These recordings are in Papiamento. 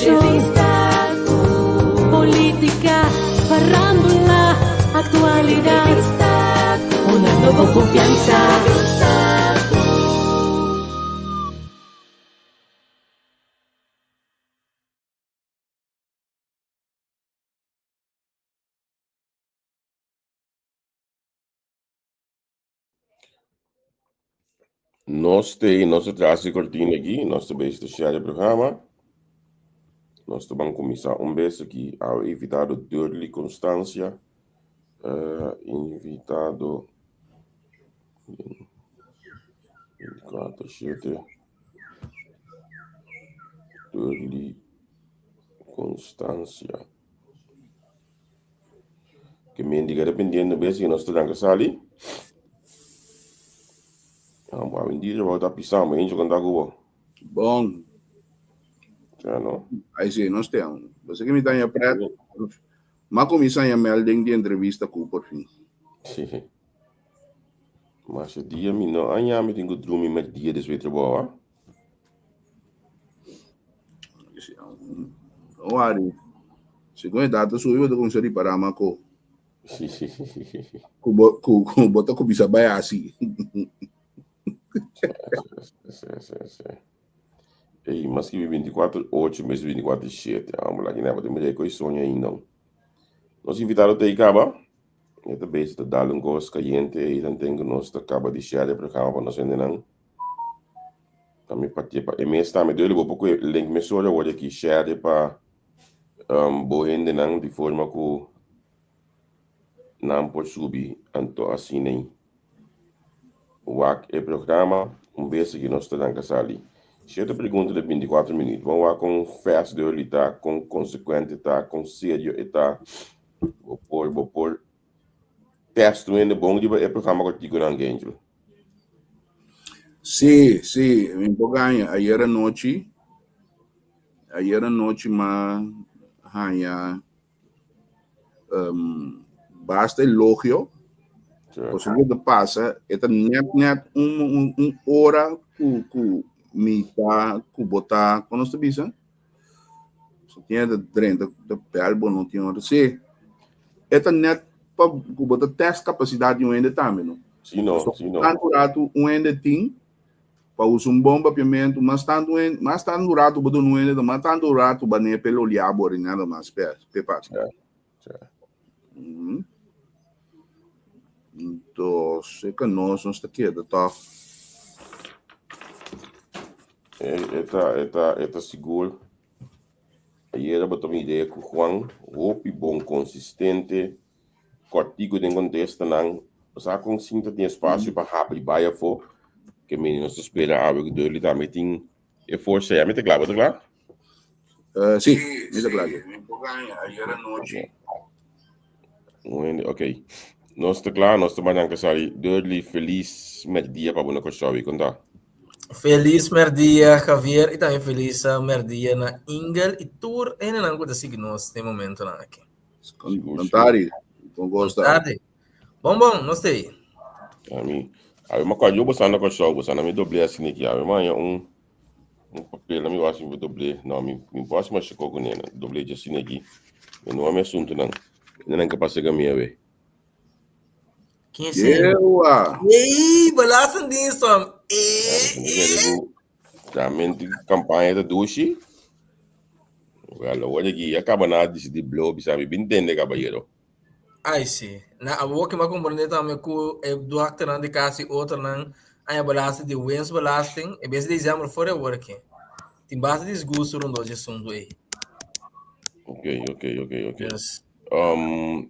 Informashon, polítika, farándula, aktualidat. Hunando bo konfiansa. Nos te nos ta tras di cortina aki, nos ta bezig ta share e programa. Nos ta ban kuminsá un bes aki. Awe invitado Durley Constancia. Uh, invitado 24, 7. Durley Constancia. Ke mendiga dependiendo bes si nos ta ranka sali. Ah, bo a día bo ta pisando, hincho konta ku bo. Bon. Ja, no? Ai sí, nos te amo. Você que me tá em pret. Ma começar a melding de entrevista ku por fim. Sí. Mas e dia mi no aña mi tin ku drumi met dia después trabalho, ah. No worry. Segun e data subi, bo ta kuminsá ripará mas ku ku bo ku ku bo ta kuminsá bai hasi. Sí, sí, sí. Ey, mas ki 24 8 mes 24 7. Ah, mula ki neba tin mira koi soño ainda. Nos invitado te kaba. E ta bezig ta dal un kos kayente ei dan ten ku nos ta kaba di share e programa pa nos hendenan. Tambe patie pa e mes tambe duele bo por kue link mesora awor aki share pa um, bo hendenan di forma ku nan por subi anto asina ei wak e programa un bes aki nos ta ranka sali. Sierto pregunta den 24 minuut. Bon wak kon fast Durley ta, kon konsekuente ta, kon serio e ta. Bo por bo por test un hende bon riba e programa kòrtikunan, Angel. Sí, sí, mi por gaña. Ayer anochi, ayer anochi m'a haña um, basta elogio. Sí. Pasobra loke ta pasa, e ta net net un, un, un ora ku, ku mi ta, ku bo ta, kon nos ta bisa? So tin ta drenta ta bel bo no tin ora. Sí, e ta net pa ku bo ta test kapasidat di un hende tambe, no? Sí, no, So, sí, no. tantu ratu un hende tin pa usa un bon papiamentu, mas tantu un mas tantu ratu bo duna un hende, mas tantu ratu ba ne p'e loliá bo nada mas p'e p'e pasa. Ja, ja. Mm. Entonces, e ka nos nos ta keda tòg. E, e ta, e ta, e ta sigur. Ayera bo toma idea ku Juan, hopi bon, konsistente, kòrtiku den kontestanan. Bo sa kon sinta tin espasio pa habri bai afó. Ke meni nos ta spera awe ku Durley tambe tin e forsa ya. Mi ta kla, bo ta kla? Uh, sí, mi ta kla. Ok. Nos ta kla, nos ta bananka sali. Durley, felis mèrdia pa bo na Kòrsou. I kon ta? Felis merdia Javier y tambe felis merdia na Ingel y tur hendenan cu ta sigui nos den momentonan aki. Bon tardi, bon gosta. Tardi. Bon bon, nos te. Ami, awe ma kwa yo bosan na Kòrsou, bosan na mi doble asina aki. Awe ma haña un un papel, mi wasi mi doble. No, mi mi por hasi masha koko nena. Doble asina aki. Mi no ami asuntunan. Hendenan ka pasa ka mi awe. Ken es ese? Ewa! Ei, Belastingdienst hom. Eh. Realmente campaña ta dushi. Well, awor aki ya caba na decidi blow bisa mi bin tende caballero. Ai si. Na awor ke m'a comprende tambe ku e dokternan di kas i otronan haña belasting di winstbelasting e bes di december for e awor aki. Tin basta disgusto rondó dje asuntu ei. Ok, ok, ok, ok. Yes. Um,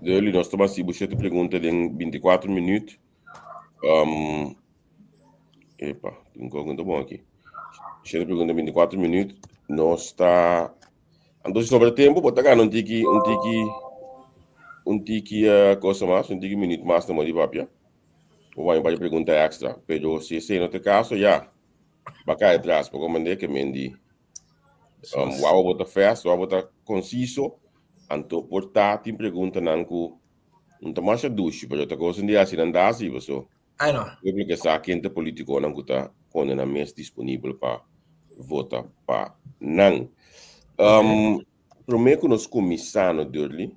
Deli, nos ta hasi bo shete pregunta den 24 minuut. Um, epa, tin kos no bon aki. Shete pregunta 24 minuut. Nos ta... Anto si sobra tempo, bo ta gana un tiki, un tiki, un tiki uh, cosa mas, un tiki minuut mas na di papia. Bo vai un par di pregunta extra. Pero si esei no ta caso, ya. Ba cae atrás, porque mandé que mendi. Um, wou bo ta fast, wou bo ta conciso, anto por ta tin preguntanan ku no ta masha dushi, pero ta cosa di hasi nan ta hasi, paso. Ai no. Pueblo ke sa ken ta politikonan ku ta pone nan mes disponibel pa vota pa nan. Um, promé ku nos kuminsá no Durley,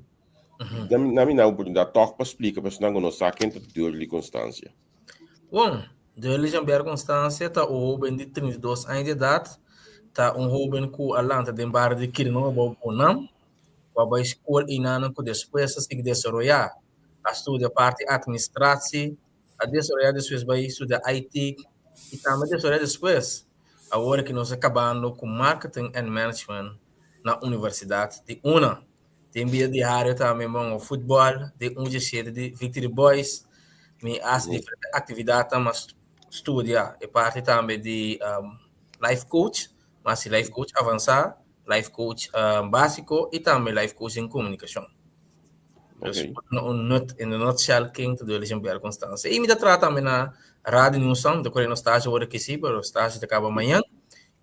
na mi na oportunidat tòg pa splika pa esnan ku no sa ken ta Durley Constancia. Bon, Durley Jean-Pierre Constancia ta un hóben di 32 aña di edat, ta un hóben ku a lanta den bario di Kirino bou Bonam, ku a bai skol einan ku despues a sigui desaroyá, a studia parti administratie, a desaroyá despues bai studia IT i tambe desaroyá despues awor ku nos a kabando ku marketing and management na Universidat di una. Den bida diario tambe mi hunga futbòl den un djeshete di Victory Boys. Mi hasi diferente aktividatnan, mi a studia e parti tambe di life coach, mi a hasi life coach avansá, life coach básiko i tambe life coach den komunikashon. Dus un nut, in a nutshell, ken ta duele Jean-Pierre Constancia. I mi ta traha tambe na Radio New Sun, mi ta kore nos stage awor aki si, pero stage ta kaba mañan.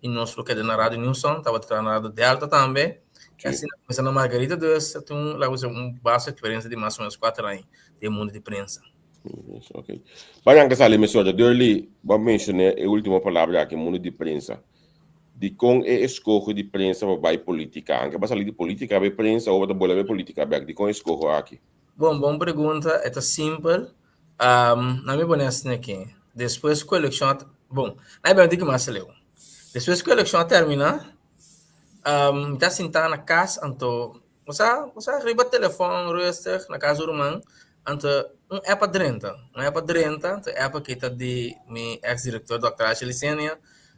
I nos lo keda na Radio New Sun, tabata traha na Radio Delta tambe. I asina kuminsá na Margarita, dus ta tin un, laga bisa, un vasto eksperensia di mas o menos kuater aña den mundu di prensa. Ok. Bayan ka sali mesora, Durley, bo a menshoné e último palabra aki, mundu di prensa. Dikon e eskoho di prensa pa bai politica? Anke bo a sali di politica bai prensa o bo ta bolbe bai politica bek? Dikon e eskoho aki? Bon, bon pregunta. E ta simpel. Na mi pone asina aki. Despues ku elekshon a, bon, na mi bini mas leu. Despues ku elekshon a termina, mi ta sinta na kas anto Bo sa, bo sa riba telefòn rustig na kas di ruman, anto un app a drenta, un app a drenta, anto e app aki ta di mi ex direktor dòkter Ashley Licenia,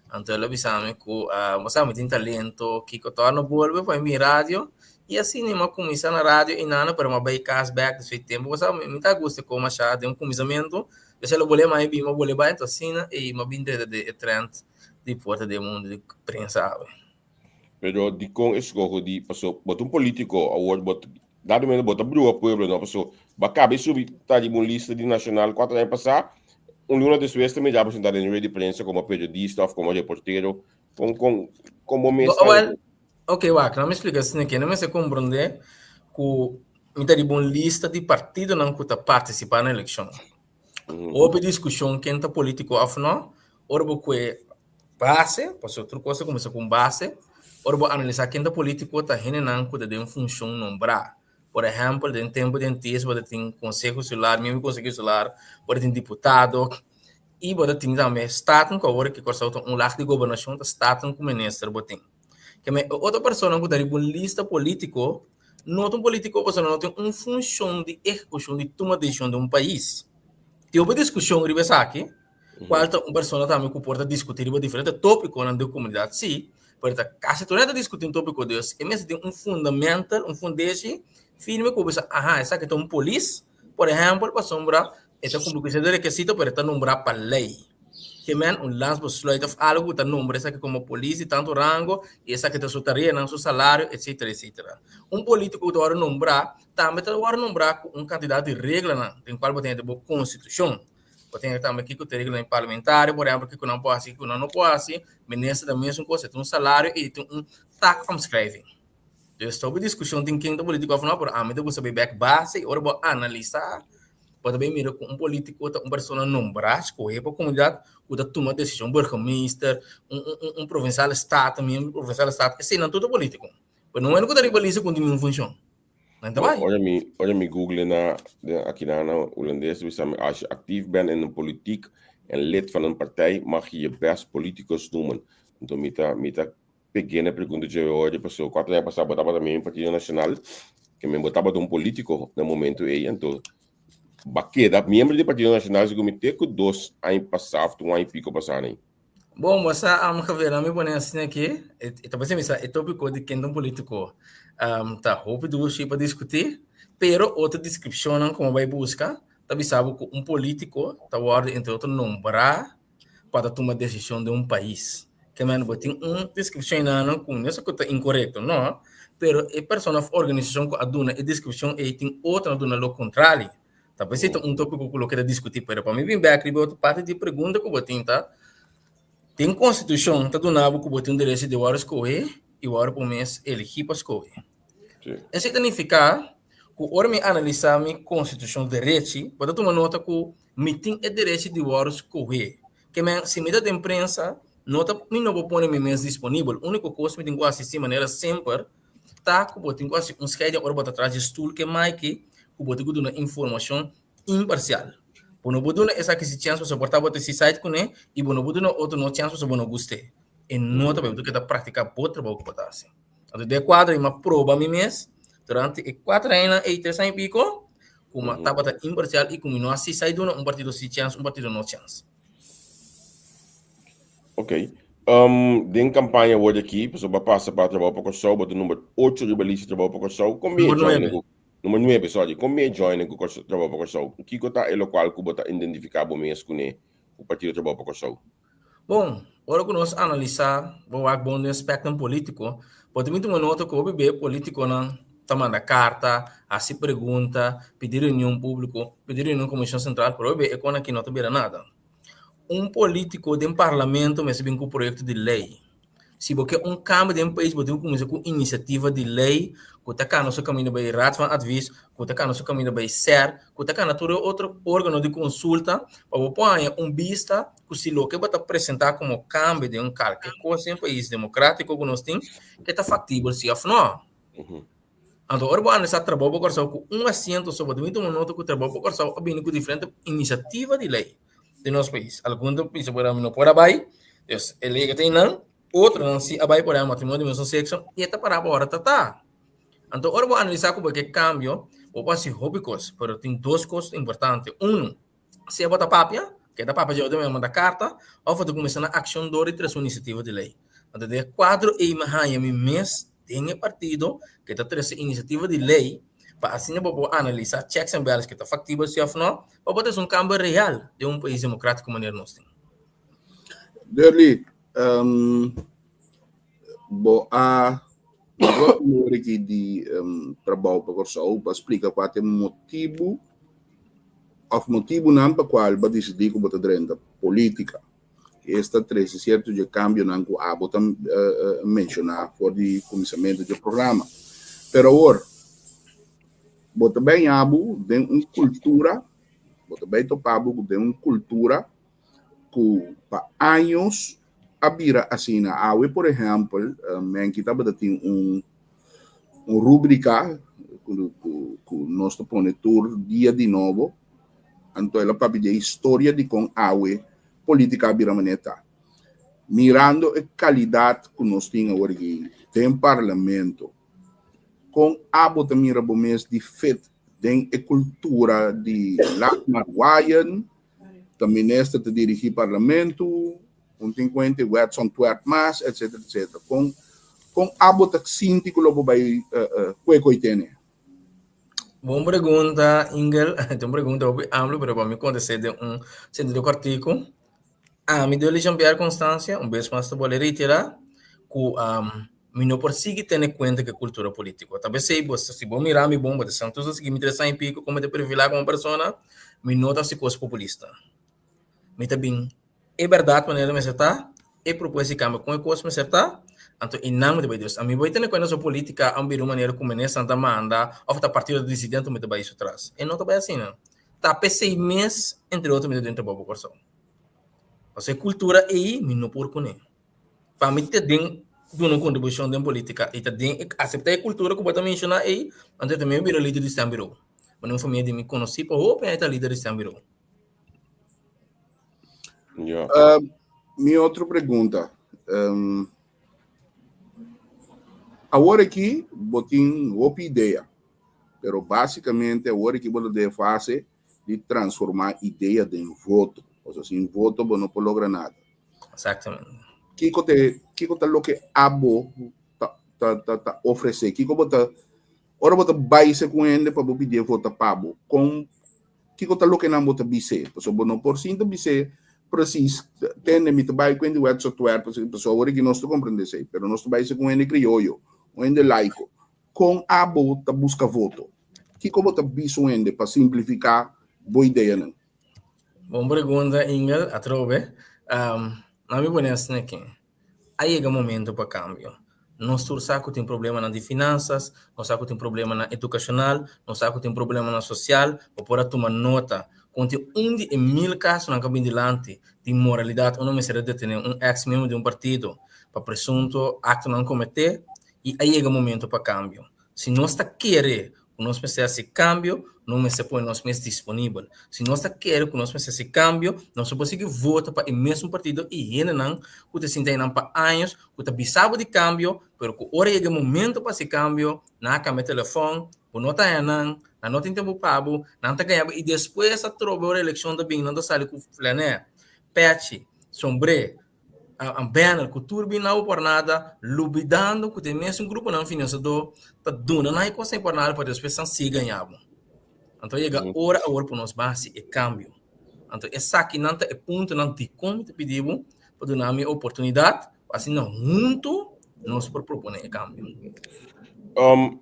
anto el a bisa mi ku bo sa mi tin talento, kiko tòg no bolbe pa mi bin radio, i asina mi a kuminsá na radio i nana pero mi a bai kas bèk despues di tempu, bo sa mi ta gusta e kos mashá den un kuminsamentu, despues el a bolbe mai bin, mi a bolbe bai, anto asina ei mi a bin drenta den e trend di porta den mundu di prensa awe. Pero dikon eskoho di paso bo ta un politico awor bo dado momento bo ta brua pueblo no paso bo a caba di subi ta riba un lista di nacional cuatro aña pasa un luna despues ta mira bo sinta den rueda di prensa como periodista of como reportero con con con bo mes ta Well, ok wak, nan mi splika asina ke, nan mester komprende ku mi ta riba un lista di partidonan ku ta partisipa na elekshon. Hopi diskushon ken ta politiko òf no, ora bo kue base, pasobra tur kos ta kuminsá ku un base, ora bo analisá ken ta polítiko ta hendenan ku ta den funshon nombrá. Por ehèmpel, den tempu di antes bo ta tin konseho insular, miembro di konseho insular, bo ta tin diputado i bo ta tin tambe staten ku awor ki Kòrsou ta un lag di gobernashon ta staten ku minister bo tin. Keme e otro personanan ku ta riba un lista polítiko no ta un polítiko pasobra no tin un funshon di ehekushon di tuma desishon den un pais. Tin hopi diskushon riba esaki. Cual ta un persona tambe cu por ta discuti riba diferente topiconan den comunidad, sí, pero ta casi tur hende ta discuti un topico dus e mester tin un fundamental, un fundeshi firme cu bo bisa, aha, esaki ta un polis, por ehempel, pasobra e ta cumpli cu cierto requisito, pero e ta nombra pa ley. Ke men un landsbesluit of algo cu ta nombra esaki como polis di tanto rango y esaki ta su tareanan, su salario, etcetera, etcetera. Un politico cu ta worde nombra tambe ta worde nombra cu un cantidad di reglanan den cual bo tin den bo constitucion. Bo tin tambe kiko ta reglanan parlamentario, por ehempel, kiko nan por hasi, kiko nan no por hasi. Minister ta mesun kos, e tin un salario i e tin un taakomschrijving. Dus ta hopi diskushon tin ken ta politiko òf no, pero ami ta gusta bai bèk base i ora bo analisá, bo ta bai mira ku un politiko ta un persona nombrá, skohé pa komunidat, ku ta tuma desishon, burgemeester, un un un provinciale staten, miembro di provinciale staten, eseinan tur ta politiko. Pero no hende ku ta riba lista ku no tin ningun funshon. Nan ta bai. Ora mi, ora mi google na, aki na na Holandes, bisa mi, als je actief bent in de politiek en lid van een partij, mag je je best politicus noemen. Anto mi ta, mi ta peg'é na pregunta dje hoor, paso cuatro aña pasá bo tabata miembro Partido Nacional, ke men bo tabata un politico na momento ei, anto ba keda miembro di Partido Nacional segun mi te ku dos aña pasá of un aña y pico pasá nei. Bon, bo sa, Javier, mi pone asina aki, e ta parece mi sa e tópiko di ken ta un polítiko ta hopi dushi pa diskutí, pero otro deskripshonnan ku bo bai buska ta bisa bo ku un polítiko ta wòrdu entre otro nombrá pa ta tuma desishon den un pais. Ke manera bo tin un deskripshon einan ku no es ku ta inkorekto, no, pero e persona òf organisashon ku a duna e deskripshon ei tin otro a duna lo kontrali. Ta p'esei ta un tópiko ku lo keda diskutí, pero pa mi bin bèk riba otro parti di pregunta ku bo tin ta, den konstitushon ta duna bo ku bo tin un derecho di wòrdu skohe i wòrdu bo mes eligí pa skohe. Esei ta nifiká ku ora mi analisá mi konstitushon derechi, bo ta tuma nota ku mi tin e derechi di wòrdu skohe. Ke men, si mi ta den prensa, No ta mi no por pone mi mes disponibel. Úniko kos mi tin ku hasi si manera semper ta ku bo tin ku hasi un scheiding ora bo ta tras di stul ke Mikey ku bo tin ku duna informashon imparsial. Bo no por duna esaki si chèns pasobra por ta bo ta si side kuné i bo no por duna otro no chèns pasobra bo no gust'é. E no ta bai, bo tin ku ta praktiká bo trabou ku bo ta hasi. Anto den e kuadro ei mi a proba mi mes durante e kuater añanan ei, tres aña i piko, ku mi tabata imparsial i ku mi no a si side duna un partido si chèns, un partido no chèns. Ok. Den kampaña awor aki, pasobra bo a pasa pa Trabou pa Kòrsou, bo ta number ocho riba lista Trabou pa Kòrsou. Kon mi e Number join nuebe. ku number nuebe, sorry. Kon mi e join ku Kòrsou Trabou pa Kòrsou? Kiko ta e lokual ku bo ta identifiká bo mes kuné ku Partido Trabou pa Kòrsou? Bon, ora ku nos analisá bo wak bon den spectrum polítiko, bo ta bin tuma nota ku hopi be polítikonan ta manda karta, hasi pregunta, pidi reunion públiko, pidi reunion komishon sentral, pero hopi be e kon aki no ta bira nada. Un polítiko den parlamento mester bin ku proyekto di lei. Si bo ke un kambio den pais bo tin ku kuminsá ku inisiativa di lei ku ta kana su kaminda bai Raad van Advies, ku ta kana su kaminda bai ser, ku ta kana tur e otro órgano di konsulta pa bo por haña un bista ku si loke bo ta presentá komo kambio den un kalke kos den pais demokratiko ku nos tin ke ta faktibel si òf nò. Anto ora bo analisá Trabou pa Kòrsou ku un asiento so bo ta bin tuma nota ku Trabou pa Kòrsou a bini ku diferente inisiativa di lei den nos pais. Algun ta bisa por ehempel no por a bai, dus e lei ke ta einan, otronan si a bai por ehempel matrimonio di mesmo sekso i e ta pará pa ora ta ta. Anto ora bo analisá ku bo ke kambio bo por hasi hopi kos, pero tin dos kos importante. Uno, Sea bo ta papia, ke ta papia dje otro mester manda karta, òf bo ta kuminsá na akshon dor di trese un inisiativa di lei. Anto den e kuadro ei mi haña mi mes den e partido ke ta trese inisiativa di lei pa asina bo por analisá checks and balances ke ta faktibel si òf no, pa bo trese un kambio real den un pais demokratiko manera nos tin. Derly, bo a Riki di trabou pa Kòrsou pa splika kua ta e motibu òf motibunan pa kual bo a disidí ku bo ta drenta polítika. Esta trese sierto dje kambionan ku abo ta menshoná for di kuminsamentu dje programa. Pero awor, bo ta bai abu den un kultura, bo ta bai topa bo den un kultura ku pa años a bira asina. Awe por ehèmpel, Menki tabata tin un un rúbrika ku ku ku nos ta pone tur dia di nobo, anto el a papia di e historia di kon awe polítika a bira manera ta. Mirando e kalidat ku nos tin awor aki den parlamento, kon abo ta mira bo mes di fit den e kultura di laat maar waaien, Ta minister ta dirigi parlamento, un tin cuenta e wetsontwerp mas, etcetera, etcetera. Con, con abo ta sinti cu lo bo bay cue coy tene? Bon pregunta, Ingel. Ta un pregunta hopi amplio, pero pa mi contest'é den un sentido cortico. Ami Deuly Jean Pierre Constancia, un bes mas ta bolbe reiterá cu Mi no por sigui tene kuenta ku e kultura polítiko. Ta p'esei bo, si bo mira mi bon, bo ta santu sigui mi tres aña i piko komo ta perfilá komo persona, mi no ta hasi kos populista. Mi ta bin e bèrdat manera mester ta, e propuesta di kambia kon e kos mester ta, anto einan mi ta bai Dios. Ami bai tene kuenta so polítika a bira un manera ku ministernan ta manda òf ta partido ta disidí anto mi ta bai su tras. E no ta bai asina. Ta p'esei mes, entre otro, mi ta den trabou pa Kòrsou. Pasobra e kultura ei mi no por kuné. Pa mi ta den duna un kontribushon den politika i ta den aseptá e kultura ku bo ta menshoná ei, anto tambe mi bira lider di stembureau. Bo un famia di mi konosí pa hopi aña ta lider di stembureau. Ja. Mi otro pregunta. Awor aki bo tin hopi idea, pero básikamente awor aki bo ta den e fase di transformá idea den voto. Pasobra sin voto bo no por logra nada. Exactamente. Kiko te, kiko ta loke abo ta, ta, ta, ta ofresé? Kiko bo ta, ora bo ta bai se ku hende pa bo pidié vota pa bo, kon, kiko ta loke nan bo ta bis'é? Pasobra bo no por sinta bis'é presis, tende mi ta bai ku hende wet software, pasobra awor aki nos ta komprendé esei, pero nos ta bai se ku hende krioyo, un hende laiko. Kon abo ta buska voto? Kiko bo ta bisa un hende pa simplifiká bo ideanan? Bon pregunta, Ingel, atrobe. Um, na mi pone asina aki. A yega momento pa cambio. Nos tur sa cu tin problemanan di finanzas, nos sa cu tin problemanan educacional, nos sa cu tin problemanan social, bo por a tuma nota. Konta un di e mil kasonan ku a bin dilanti di moralidat unda mester a detené un eks miembro di un partido pa presunto aktonan kometé i a yega momento pa kambio. Si nos ta kere ku nos mester hasi kambio, nos mester pone nos mes disponibel. Si nos ta kere ku nos mester hasi kambio, nos no por sigui vota pa e mesun partido i hendenan ku ta sinta einan pa años ku ta bisa bo di kambio, pero ku ora yega e momento pa hasi kambio, nan a kambia telefòn, bo no ta haña nan, nan no tin tempu pa bo, nan ta gaña bo i despues atrobe ora elekshon ta bin nan ta sali ku flanè, pèchi, sombré, banner ku tur bin na bo por nada, lubidando ku ta e mesun gruponan finansiadó ta duna nan e kosnan por nada pa despues nan sigui gaña bo. Anto yega ora awor pa nos ban hasi e kambio. Anto esakinan ta e puntonan dikon mi ta pidi bo pa duna mi e oportunidat pa asina huntu nos por proponé e kambio.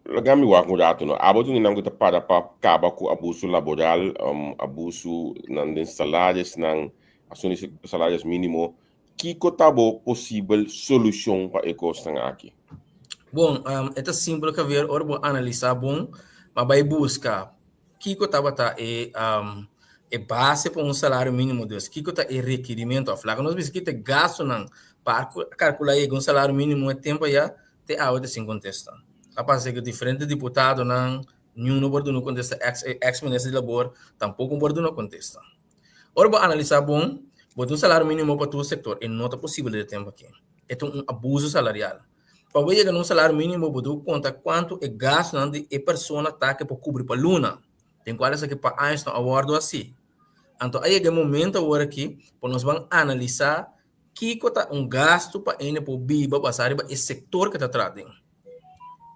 Laga mi wak un ratu no. Abo tin nan ku ta para pa kaba ku abuso laboral, abuso nan den salariosnan, asuntu di salarios mínimo. Kiko ta bo posibel solushon pa e kosnan aki? Bon, e ta simpel Javier, ora bo analisá bon, ma bai buska Kiko tabata e e base pa un salario mínimo dus? Kiko ta e rekirimentu òf laga nos bisa kiko ta e gastunan pa kalkulá yega un salario mínimo e tempu ayá te awe ta sin kontesta. A pasa ku diferente diputadonan niun no por duna un kontesta eks eks minister di labor tampoko por duna kontesta. Ora bo analisá bon bo tin un salario mínimo pa tur sektor e no ta posibel den e tempu aki. E ta un abuso salarial. Pa bo yega na un salario mínimo bo debe konta kuantu e gastunan di e persona ta ke por kubri pa luna, den kual esaki pa años no a wòrdu hasi. Anto a yega e momento awor aki pa nos ban analisá kiko ta un gastu pa hende por biba basá riba e sektor ke ta traha den.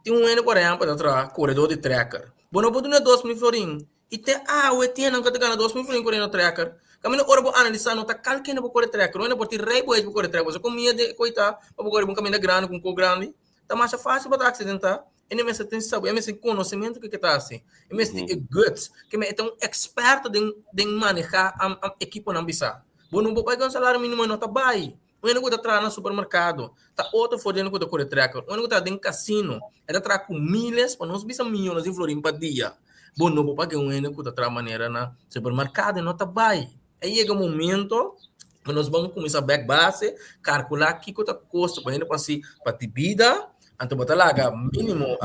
Tin un hende por ehèmpel ta traha koredó di trèker, bo no por duna 2000 florin I te awe tin nan ku ta gana 2000 florin koriendo trekker. Kaminda ora bo analisá no ta kal kende bo kore trekker. Un hende por tin rijbewijs pa kore trekker. Bo sa kon miedu e koi ta pa bo kore riba un kaminda grandi ku un kos grandi. Ta masha fásil pa ta aksidentá. E no mester tin sabi, e mester tin konosementu ke ke ta hasi. E mester tin e guts. Ke men e ta un eksperto den den manehá ekiponan bisá. Bo no por bai ku un salario mínimo e no ta bai. Un hende ku ta traha na supermerkado ta otro for di hende ku ta kore trekker. Un hende ku ta traha den kasino e ta traha ku miles, pa nos bisa miyones di florin pa dia. Bo no por paga un hende ku ta traha manera na supermerkado, e no ta bai. A yega un momento ku nos ban kuminsá bèk base, kalkulá kiko ta kosto pa hende por hasi pa di bida, anto bo ta laga mínimo,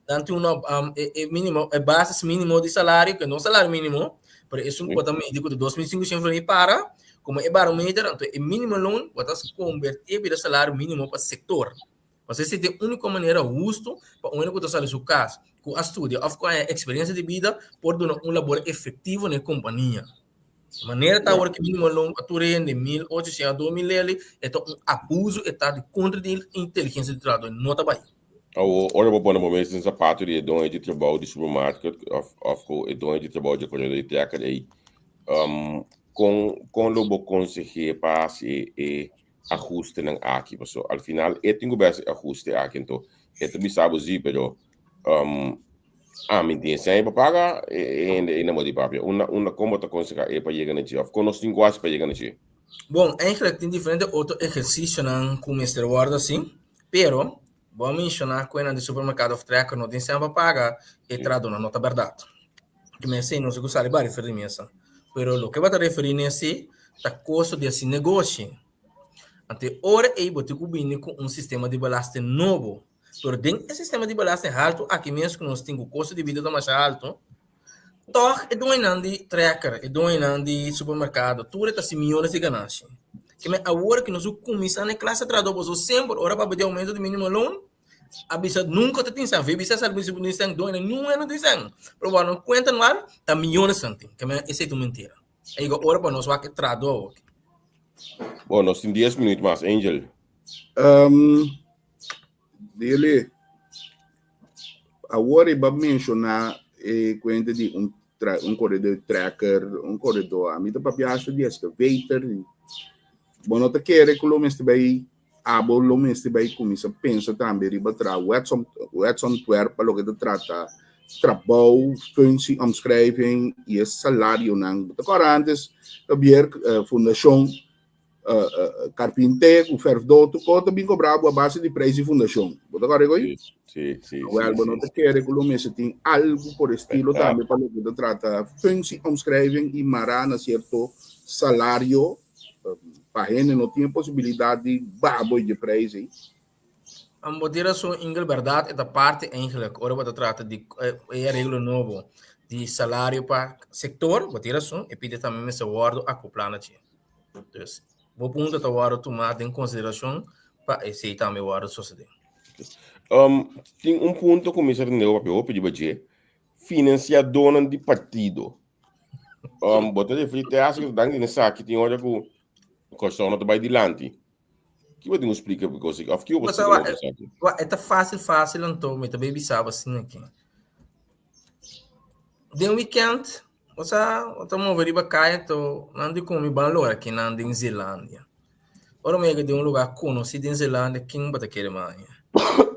nan tin un e mínimo, e basis mínimo di salario, ku no salario mínimo, pero esun ku bo ta midi ku ta 2500 florin para, Como e barometer, anto e minimo loon bo ta converti bira salario minimo pa sector. Pasobra esei ta e unico manera husto pa un hende cu ta sali su cas, cu a studia of cu a haña experiencia di bida por duna un labor efectivo na e compania. Manera ta awor cu minimo loon pa tur hende 1800 a 2000 leli, e ta un abuso, e ta di contra di inteligencia di trabahador, no ta bay. Awor, ora bo pone bo mes den zapato di e doño di trabou di supermarket of of ku e doño di trabou dje koredor di trekker ei, um, kon kon lo bo konseh'é pa hasi e ahustenan aki? Paso al final e tin ku bai hasi e ahuste aki, anto e ta bisa bo si, pero um, ami tin e sèn pa paga e hende ei na bo di papia. Unda unda kon bo ta konsehá e pa yega na dje òf kon nos tin ku hasi pa yega na dje? Bon, eigenlijk tin diferente otro ehersisionan ku mester wòrdu hasi. Pero, bo a menshoná ku enan di supermerkado òf trèker no tin sèn pa paga e trahadónan, no ta bèrdat. Ki men esei no si ku sali bari for di mesa. Pero loke bo ta referí n'e si ta kosto di hasi negoshi. Anto e ora ei bo tin ku bini ku un sistema di belasting nobo. Pero den e sistema di belasting haltu aki mes ku nos tin ku kosto di bida ta masha haltu, Tòg e dueñonan di trèker, e dueñonan di supermerkado, tur e ta hasi miyones di ganashi. Ke men awor ku nos a kuminsá na e klase trahadó pasobra semper ora papia di oumento di minimo loon a bisa nunka ta tin sèn. Ve bisa sa bisa tin sèn, dueñonan nunka no tin sèn. Pero wak nan kuenta anual ta miyones nan tin. Ke men esei ta un mentira. A yega ora pa nos wak e trahadó awor. Bon, nos tin dies minuut mas, Angel. Dele, awor e ba menshoná e kuenta di un tra un koredó di trekker, un koredó, ami ta papia hasta di excavator. Bo no ta kere ku lo mester bai, abo lo mester bai kuminsá pensa tambe riba traha wetsom wetsontwerp pa loke ta trata trabou, functie-omschrijving i e salarionan. Bo ta kòrda antes, Javier, fundashon. Carpinté ku verfdó tur kos ta bin kobra bo a base di preis di fundashon. Bo ta kòrda ko'i? Sí, sí, Wel, bo no ta kere ku lo mester tin algu por estilo tambe pa loke ta trata functieomschrijving i mará na sierto salario pa hende no tin e posibilidat di baha bo dje preis ei. Bo tin rason Ingel, bèrdat e ta parti eigenlijk ora bo ta trata di e areglo nobo di salario pa sektor, bo tin rason, e pidi tambe mester wòrdu akoplá na dje. Dus, bo punto ta wòrdu tumá den konsiderashon pa esei tambe wòrdu sosodé. Um, tin un punto ku mi sa tende papia hopi riba dje, finansiadónan di partido. Um, bo ta referí te hasta ku dan di esaki tin ora ku Kòrsou no ta bai dilanti. Ki bo tin ku splika because of ki bo Pasá splika bo esaki? Wa, e ta fásil fásil anto mi ta bai bisa bo asina aki. Den weekend Bo sa, bo ta move riba kaya anto nan di ku mi ban lora kinan den Zelandia. Ora mi yega den un lugar konosí den Zelandia, ken bo ta kere maña?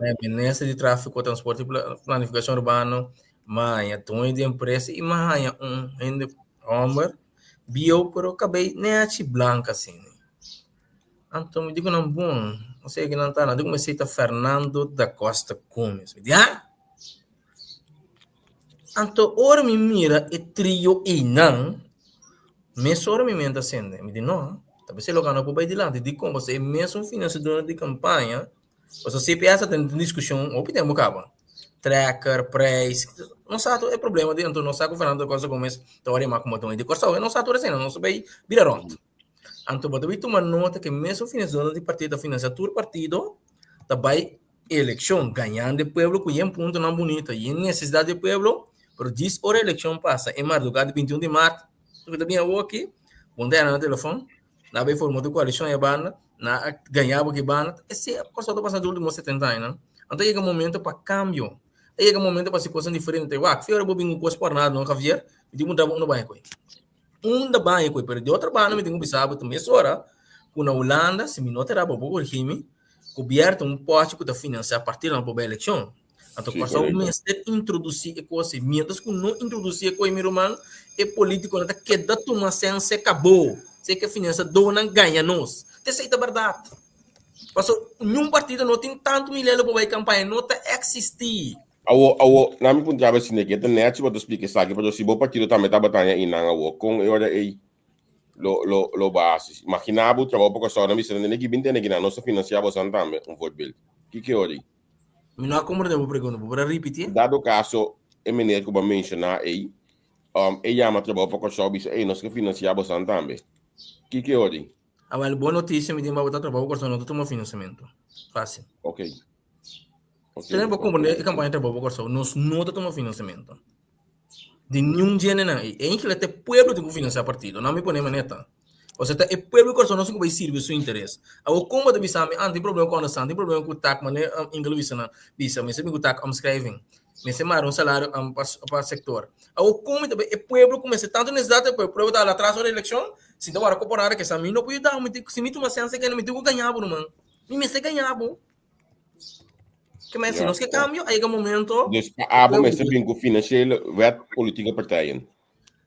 E minister di Tráfiko, Transporte i Planifikashon Urbano maña, doño di empresa i maña un hende hòmber bieu pero kabei nèchi blank asina. Anto mi di ku nan bon, osea ki nan ta, nan di ku mi esei ta Fernando da Costa Gomez. Mi di, ha? Anto ora mi mira e trio einan, mesora mi mente a sende. Mi di, no, ta p'esei lo gana por bai dilanti. Dikon? Pasobra e mesun finansiadornan di kampaña, pasobra CPS a tene diskushon hopi tempu kaba. Trekker, prijs, nos sa tur e problema di anto nos sa ku Fernando Costa Gomez ta wòrdu yamá komo doño di Kòrsou. E no sa tur esei, nos ta bai bira rònt. Anto bo ta bai tuma nota ku e mesun finansiadornan di partido ta finansiá tur partido ta bai Eleccion, gañando e pueblo cu yen puntonan bunito, yen necesidad di e pueblo, pero djis ora eleccion pasa, e marduga di 21 di maart, cu ta bin awo aki, bon ta yana na telefon, na bay forma otro coalicion e banda, na a gaña bo aki banda, esey a cosa ta pasa den ultimo 70 añanan. Anto a yega momento pa cambio, a yega momento pa haci cosnan diferente. Wak, fi ora bo bin cu cos por nada no Javier, mi tin puntra bo unda baña cu ey. Unda baña cu ey, pero di otro banda mi tin cu bisa bo mesora cu na Hulanda, si mi no ta era bo por corigi mi, Gobierno un pochi ku ta finansiá partidonan pa bai elekshon. Anto Sí, Kòrsou korekto. mester introdusí e kos ei. Miéntras ku no introdusí e kos ei, mi ruman, e polítikonan ta keda tuma sèn se kabó. Se ke finansiadónan gaña nos. Ta esei ta bèrdat. Pasobra niun partido no tin tantu milelo pa bai kampaña, no ta eksistí. Awo, awo, na mi puntra bo esei, ke ta nèchi bo ta splika esaki, pasobra si bo partido tambe tabata haña einan awo, kon e ora ei lo lo lo bo hasi? Imagina bo trabou pa Kòrsou, nan bisa nan tene ki bin tene kinan, nos ta finansiá bosan tambe, un voorbeeld. Kiko e ora ei? Mi no a komprendé bo pregunta, bo por a ripití? Dado kaso e meneer ku bo a menshoná ei, e yama trabou pa Kòrsou bisa, ey, nos ke finansiá bosan tambe. Kiko e ora ei? Awel, bon notisia mi tin pa bo ta trabou pa Kòrsou no ta tuma finansiamentu. Fásil. Ok. Ok. Tene bo komprendé e kampaña trabou pa Kòrsou, nos no ta tuma finansiamentu. Di niun djendenan ei. Enkele ta e pueblo tin ku finansiá partido, no mi pone manera. Osea ta e pueblo di Kòrsou no sin ku bai sirbi su interes. Awor kon bo ta bisa mi, ah tin problema ku onderstand, tin problema ku tak, manera Ingel bisa nan, bisa mester bin ku takomschrijving, mester mara un salario pa sektor. Awor kon mi ta bai e pueblo ku mester tantu nesesidat e pueblo ta hala atras ora elekshon, si ta wòrdu koporada kesa mi no por yuda bo, mi tin si mi tuma sense kende mi tin ku gaña bo ruman, mi mester gaña bo. Ke men, si nos ke kambio, a yega momento. Dus pa abo mester bin ku financiële wet politieke partijen.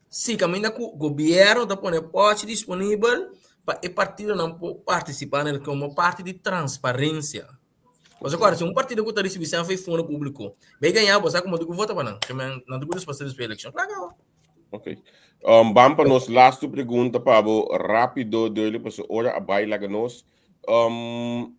Si, kaminda ku gobierno ta pone pòchi disponibel pa e partidonan por partisipá na elekshon komo parti di transparensia. Pasobra kòrda, si un partido ku ta risibí sèn for e fondo públiko bai gañá, bo sa ku bo tin ku vota pa nan. Ke men, nan tin ku despues despues elekshon. Klaro kaba. Ok. Um, ban pa nos lastu pregunta pa bo rápido, duidelijk, pasobra ora a bai laga nos. Um,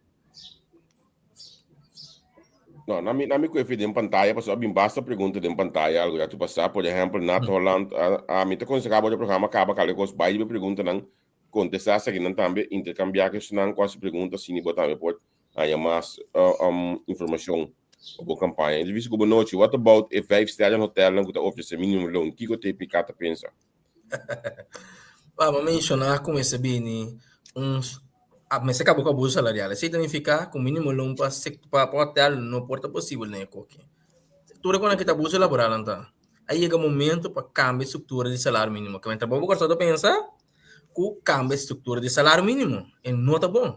No, na mi, na mi kuefi den pantalla, paso abin basta pregunta den pantalla algo ya tu pasá. Por ejemplo, Nat Holland, a, a mi te aconseja bo de programa kaba kale kos bai de pregunta nan contesta sa nan tambe intercambiar que nan kwa su pregunta sini bo tambe por haya mas información op bo campaña. Entrevista ku bo nochi, what about e vijf sterren hotel nan ku ta ofrece minimum loon? Kiko TPK ta pensa? Ba, bo menciona ku mester bini un A mester kaba ku abuso salarial. Esei ta nifiká ku mínimo loon pa pa hotel no por ta posibel den e koki. Tur e kosnan ki ta abuso laboral nan ta. A yega momento pa kambia e struktura di salario mínimo. Ke men trabou bo Kòrsou ta pensa ku kambia e struktura di salario mínimo. E no ta bon.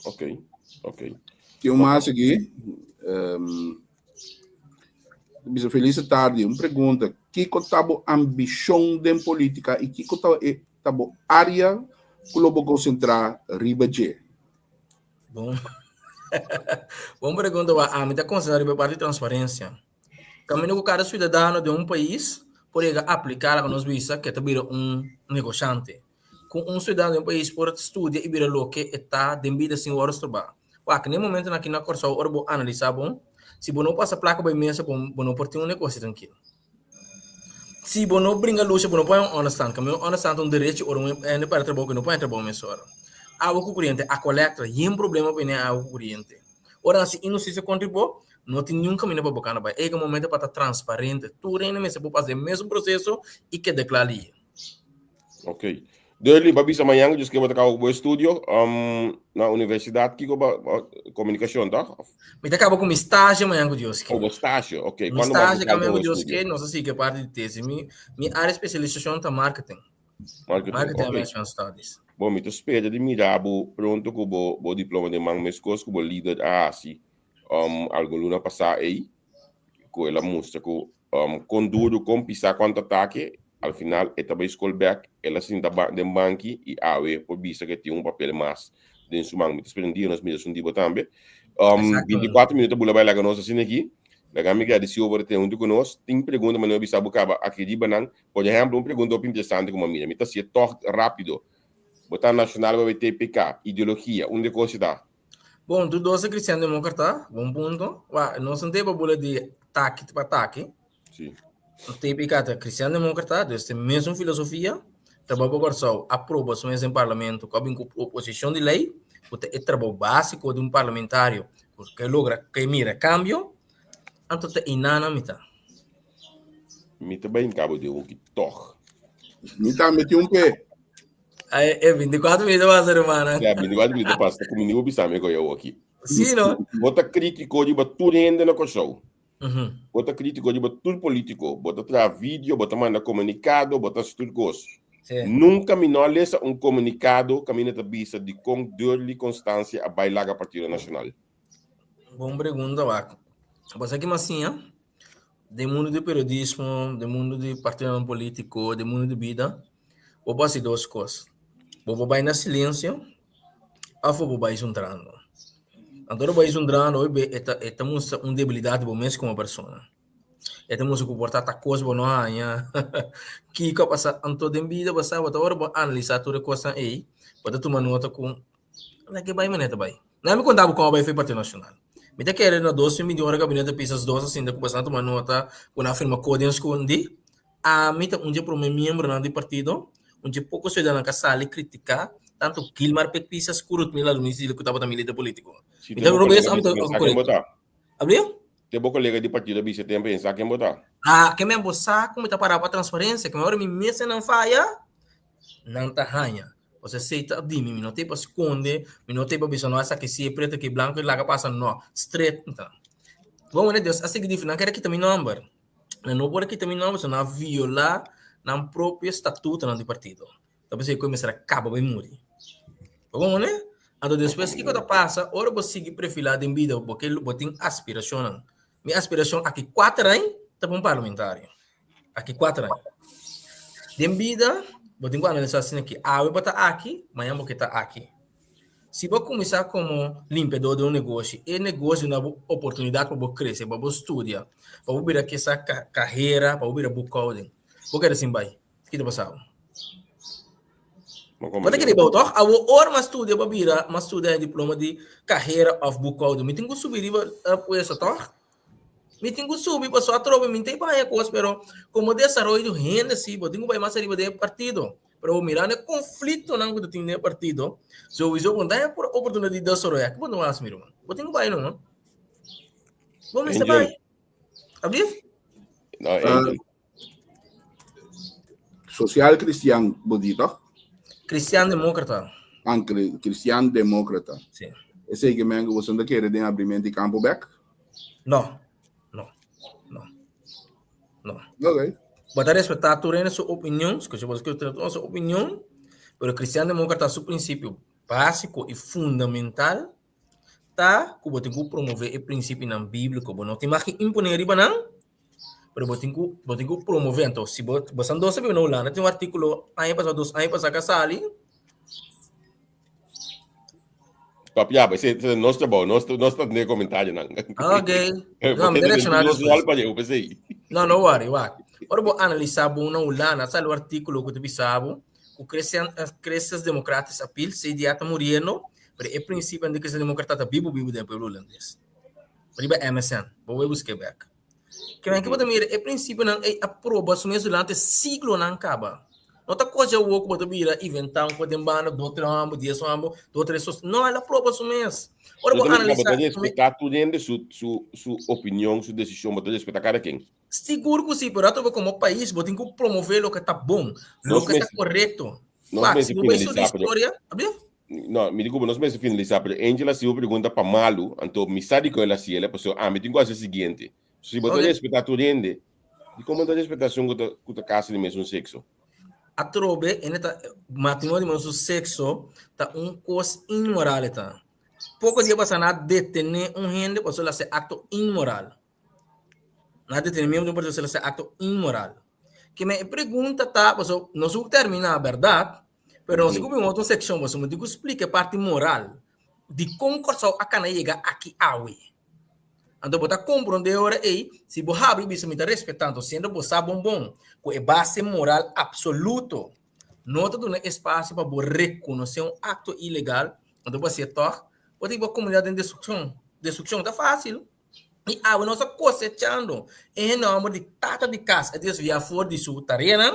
Ok, ok. Tin un mas aki. Um, bisa feliz tarde. Un pregunta. Kiko ta bo ambishon den polítika i kiko ta e ta bo área? ku lo bo konsentrá riba dje? Bon. Bon pregunta, wa. Ami ta konsentrá riba e parti di transparensia. Kaminda ku kada siudadano den un pais por yega apliká laga nos bisa ke ta bira un negoshante. Ku un siudadano den un pais por studia i bira loke e ta den bida sin wòrdu strobá. Wak, na e momentunan aki na Kòrsou ora bo analisá bon, si bo no pasa plaka bai mesa bo bo no por tin un negoshi trankil. Si bo no bringa lucha bo no por haña un ònderstant, kaminda un ònderstant ta un derechi ora un hende pèrdè trabou ku no por haña trabou mesora. Awa ku kuriente, Aqualectra, yen problema bini awa ku kuriente. Ora hasi inhustisia kontra bo, no tin niun kaminda pa bo kana bai. Ega momento pa ta transparente. Tur hende mester por pasa e mesun proseso i keda kla liye. Ok. Durley, ba bisa mañan ku bo ta kaba ku bo estudio um, na universidat kiko ba, ba komunikashon, toch? Of- Mi ta kaba ku mi stage mañan ku Dios ke. Oh, bo stage, ok. Mi Kuando ba stage kaba mañan ku bo Dios estudio? ke, nos a sigui parti di tesi. Mi, mi área spesialisashon ta marketing. Marketing, Marketing and ok. Management Studies. Bon, mi ta spera di mira bo pronto ku bo, bo diploma den man meskos ku bo lider a hasi um, algun luna pasá ei, ku el a mustra ku um, kon duru, kon pisá, kuantu atake, al final e ta bai skol bèk, el a sinta ba den banki i awe por bisa ku e tin un papel mas den su man. Mi ta spera un dia nos mira esun di bo tambe. Um, Exactamente. 24 minuto bula bai laga nos asina aki. Laga mi gradisi bo por tene huntu ku nos. Tin pregunta manera mi bisa bo kaba aki riba nan. Por ehemplo, un pregunta hopi interesante ku mi a mira. Mi ta hasié tòg rápido. Bo ta nashonal bo TPK, ideologia, unda e kos ta? Bon, tur dos ta kristian demókrata, bon punto. Wa, nos no ta bula di taki pa taki. Sí. TPK ta kristian demókrata, dus ta e mesun filosofia. Trabou pa Kòrsou a proba su mes den parlamento ku a bin ku proposishon di lei, ku ta e trabou básiko di un parlamentario ku ke logra, ke mira kambio. Anto ta inana mi ta. Mi ta bai cabo de hoki toch. Mi tambe tin un pe. Ay, e 24 minutos pasa, hermana. Ja, 24 minutos pasa. Ku mi nibo bisa mi ko yo aki. Sí, no? Bo ta kritiko riba tur hende na Kòrsou. Mhm. Bo ta kritiko riba tur polítiko. Bo ta traha video, bo ta manda komunikado, bo ta hasi tur kos. Sí. Nunka mi no a lesa un komunikado kaminda ta bisa dikon Durley Constancia a bai laga Partido Nashonal. Bon pregunta, wak. Bo sa ki mas siña? Den mundu di periodismo, den mundu di partidonan polítiko, den mundu di bida, bo por hasi dos kos. Bo por bai na silensio òf bo por bai zundrando. Anto ora bo bai zundrando hopi be e ta e ta mustra un debilidat di bo mes komo persona. E ta mustra ku por ta ta kos bo no haña, kiko a pasa. Anto den bida bo sa bo ta ora bo analisá tur e kosnan ei, bo ta tuma nota ku Na ke bai manera ta bai. Na mi konta bo kon a bai for Partido Nacional. Mi ta kere na 2021 ora gabinete Pisas dos a sinta ku basnan tuma nota ku nan a firma kodian skondi. Ami ta un dje prome miembronan di partido, un dje poko siudadano ka sali kritiká tantu Gilmar Pek Pisas ku Ruthmila Luis ku tabata mi lider politiko. Si Mi te ta bo robes kolega ami ta bisa pensa ken korekto. bo ta. Abriu? Te bo kolega di partido a bisa ten pensa ken bo ta. Ah, ke men bo sa ku mi ta para pa transparensia, ke men ora mi mester nan faya, nan ta haña. Pasobra esei ta di mi, mi no ta pa skonde, mi no ta pa bisa no esaki si e pretu aki e blanku i laga pasa, no, stret mi ta. Bon manera Dios a sigui difri, nan kere kita mi nòmber, nan no por a kita mi nòmber pasobra nan a violá nan propio statutonan di partido. Ta p'esei ku e mester a kaba bai muri. Bo komprende? Anto despues kiko ta pasa ora bo sigui prefilá den bida bo ke bo tin aspirashonnan. Mi aspirashon aki kuater aña ta pa un parlamentario. Aki kuater aña. Den bida, bo tin ku analisá asina ki awe bo ta aki, mañan bo ke ta aki. Si bo kuminsá komo limpiadó den un negoshi, e negoshi duna bo oportunidat pa bo krese, pa bo studia, pa bo bira kisa kahera, pa bo bira boekhouding. Bo keda sin bai, ki ta pasa bo? Bo ta kere bou tòg? Awor ora mi a studia pa bira, mi a studia e diploma di kahera òf boekhouding, mi tin ku subi riba e puesto tòg? Mi tin ku subi pasobra atrobe mi ta haña kos pero komo desaroyo di hende si bo tin ku bai mas ariba den e partido. Pero bo mirando e konfliktonan ku ta tin den e partido souiso bo no ta haña oportunidat di desaroyá. Ke bo ta hasi mi ruman? Bo tin ku bai no. Bo mester bai. Ablief? No, Angel. Social Cristian bo di toch? Cristian Demócrata. Ah, Cristian Demócrata. Sí. Esei ke men ku boso ta kere den abrimento di kampo bek? No, no, no, no. Ok. Bo ta respetá tur hende su opinion, skucha bo skucha tur su opinion, pero Cristian Demócrata su prinsipio básiko i fundamental ta ku bo tin ku promové e prinsipionan bíbliko. Bo no tin mag imponé riba nan, pero bo tin ku bo tin ku promové. Anto si bo bo san dos a biba na Hulanda tin un artíkulo aña pasá dos aña pasá ku a sali. Papia, ese ese nos trabou, nos nos ta ne comentarionan. Ok. No, mi reaccionar Nos despues. pa eu pensei. No, no worry, wak. Ora bo analisa bo na Hulanda, sali un artículo ku ta bisa bo ku Christian, Christians Democratisch Appeal, CDA ta muriendo, pero e principio di Christian Democrata ta bibu bibu den pueblo hulandes. Riba MSN, bo bai busk'é bek. Ke men ke bo ta mira e prinsipionan ei a proba su mes durante siglonan kaba. No ta kos djawo ku bo ta bira inventá un kos den banda, dos tres hòmber, dies hòmber, dos tres sos. No, el a proba su mes. Ora bo Bo ta analisá respetá tur hende su su su opinion, su desishon, bo ta respetá kada ken. Sigur ku si, pero atrobe komo pais bo tin ku promové loke ta bon, Nos loke ta mester korekto. nos Wak, si mester bo bai studia finalisá, pero historia, abia? No, mi di ku bo nos mester finalisá, pero Angel a hasi un pregunta pa malu, anto mi sa dikon el a hasi el, pasobra ami tin ku hasi e siguiente. Si bo ta Ok. respetá tur hende, dikon bo no ta respetá esun ku ta ku ta kasa di mesun sekso? Atrobe, e ta matrimonio di mesun sekso ta un kos inmoral e ta. Poko dia pasá nan a detené un hende pasobra el a hasi akto inmoral. Nan a detené miembro di un partido pasobra el a hasi akto inmoral. Ke men e pregunta ta, pasobra nos a terminá, bèrdat? Pero nos ku bin otro sekshon, pasobra mi tin ku splika e parti moral di kon Kòrsou a kana yega aki awe. Anto bo ta komprondé e ora ei, si bo habri bisa mi ta respetá, anto siendo bo sa bon bon ku e base moral apsoluto no ta duna espasio pa bo rekonosé un akto ilegal, anto bo hasié tòg, bo ta hiba komunidat den destrukshon. Destrukshon ta fásil. I awe nos ta kosechando e hende hòmber di tata di kas a desviá for di su tareanan,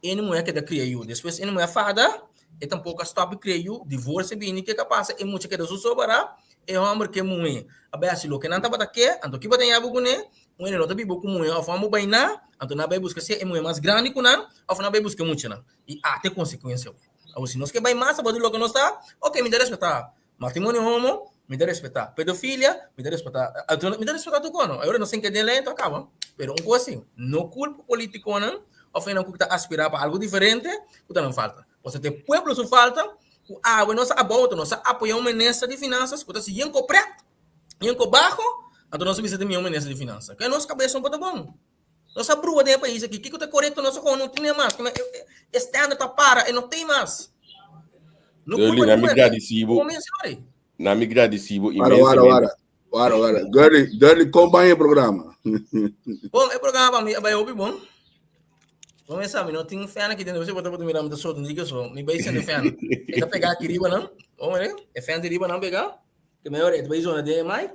e muhé a keda kria yu. Despues e muhé a fada, e tampoko a stòp di kria yu, divorsio bini, ke ka pasa? E mucha keda su so pará, e hòmber ke muhé a bai hasi loke nan tabata ke, anto ki bo ta yabu kuné? Un hende no ta biba ku muhé òf hòmber bai na, anto nan a bai buska sea e muhé mas grandi ku nan òf nan a bai buska e muchanan. I ata e konsekuensia. Awor si nos ke bai mas abou di loke nos ta, oke mi ta respetá. Matrimonio homo, mi ta respetá. Pedofilia, mi ta respetá. Mi ta respetá tur kono. Ahora nos tin ke den lei enton a kaba. Pero un kos si, no kulpa politikonan òf esnan ku ta aspirá pa algu diferente ku ta nan falta. Pasobra ta e pueblo su falta ku awe nos a abou, nos a apoyá un minister di finansas ku ta hasi yen ko prèt, yen ko baho, anto nos a bisa ta mihó minister di finansa. Ke nos kabes no por ta bon. Nos a brua den e pais aki. Kiko ta korekto nos a kono no tin mas. E standard ta para, e no tin mas. No Durley, kulpa na mi niun. gradisibo. Komensa ori. Na mi gradisibo Wara, wara, inmensamente. wara. Wara, wara. Durley, Durley, kon bai e programa? Bon, e programa pa mi a bai hopi bon. Bon, mi sa, mi no tin fan aki dentro. Bo ta mira mi ta soto un so. Mi bai sende fan. E ta pega aki riba nan. Bon, mire. E fan di riba nan pega. Ke mehor e ta bai zona den e mic.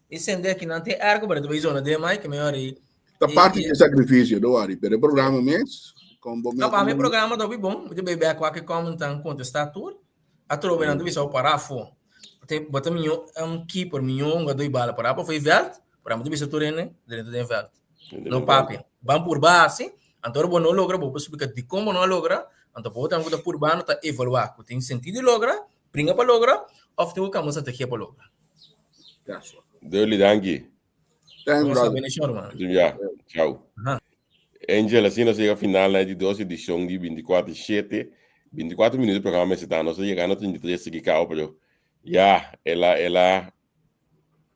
Mi sende aki nan tin airco, pero e ta bai zona den e mic. Ke mehor e Ta parti di sacrificio, don't worry. Pero e programa mes, con bo No, pa mi programa ta hopi bon. Mi ta bai bek wak e comment nan contesta tur. Atrobe nan ta bisa bo para afo. Bo ta miyo un keeper, miyo hungador di bala. Para pafo e veld, pero amo ta bisa tur hende drenta den veld. No papia. Ban purba hasi, anto ora bo no logra, bo por splika dikon bo no a logra, anto bo tambe ku ta purbando ta evalua ku tin sentido di logra, bringa pa logra, òf tin ku kambia un strategia pa logra. Durley, danki. Thanks, Nos brother. bendición, hermano. Ya, chao. Ajá. Angel, asina nos llega final na di dos edicion di 24 7. 24 minutos programa mester ta. Nos a llega na 33 sigi cao, pero ya, ela, ela,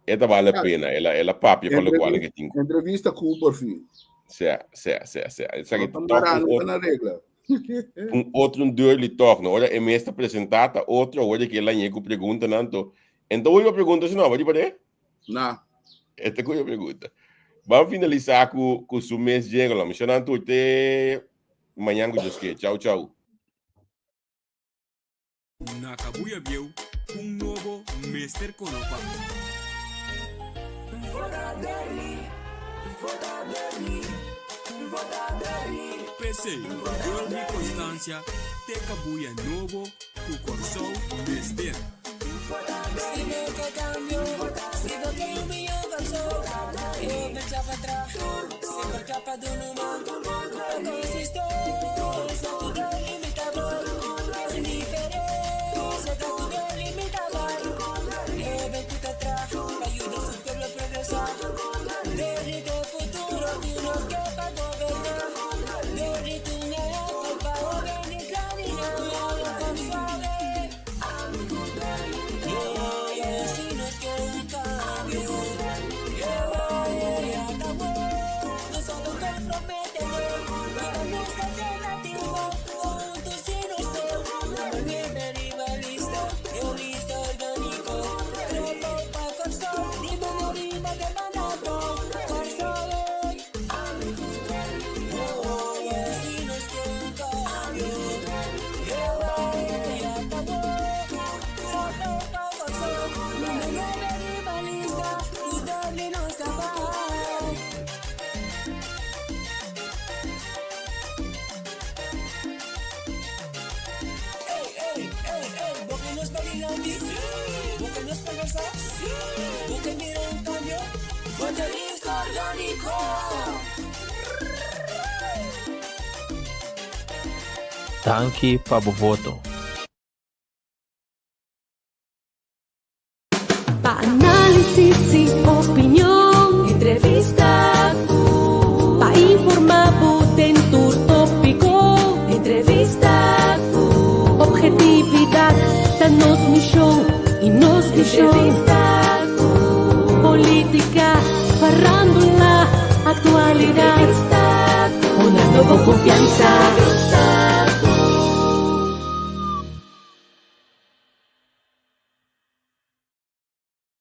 eta vale la pena. Ela, ela papia pa lo cual que tin. Entrevista ku por fin. Sea, sea, sea, sea. Esaki No toch ta un no otro, na regla. un otro un deurli toch. No, ora e mes ta presenta ta otro, ora que ela ñe ku pregunta nanto. Ento hoy pregunta si no, ba di pare? Na. Esta ku pregunta. Vamos finalisar ku ku su mes jingle. Missionan tur te mañana ku Dios quiere. Chau, chau. Na kabuya bieu, un nobo mester konopa. P'esei, Durley Constancia te kabuya nobo ku Kòrsou mester. Danki pa bo voto. Pa análisis i opinion, entrevista ku. Pa informá bo den tur tópiko, entrevista ku. Ophetividat ta nos mishon i nos vishon. Entrevista ku. Polítika, farándula, aktualidat. Entrevista ku. Hunando bo konfiansa.